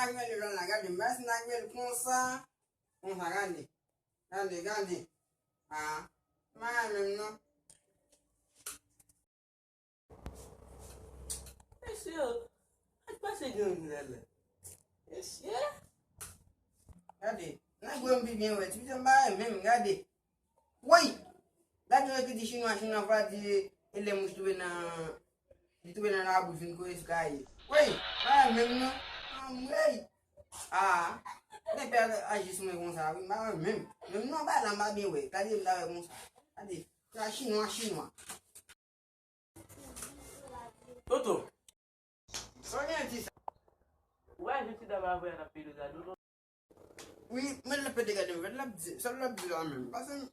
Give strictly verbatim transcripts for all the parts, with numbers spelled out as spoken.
Gade, gade, gade, gade, gade, gade. Ah, mwen menm non. Mesye, ak pase gen yon lè la. Mesye. Gade, nan gwo m pi byen wè, ti pito m pa wè menm, gade. Woy! Gade yon ki di chinwa, chinwa fwa di e lè mouch tonbe nan, li tonbe nan labou vin kore sou kaye. Woy! Pa wè menm non. Anmwey! Ah! Nèg pè aji sou mwen konsa, wi, m pa wè menm. Menm non, pa la, m pa byen wè. Gade m ta wè konsa. Gade, sa chinwa, chinwa. Toto. Sa w gen di sa? Ou pa jwenn ti dam avè l ap pede gade w, non? Wi, men l ap pede gade m, l ap di, sa l ap di la menm? Pase m,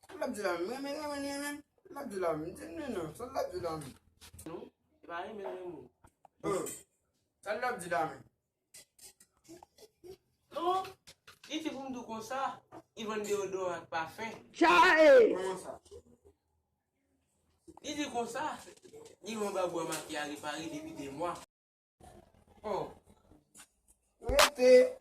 sa l ap di la menm? Renmen, renmen, renmen, l ap di la menm? Di non, non, sa l ap di la menm? Non, se pa renmen, renmen. Oh, sa l ap di la menm? Non, li di pou m di w konsa, li vann deyodoran ak pafen. Chae! Kòman sa? Li di konsa, li gen yon babou a make a repare depi de mwa. Oh. Rete,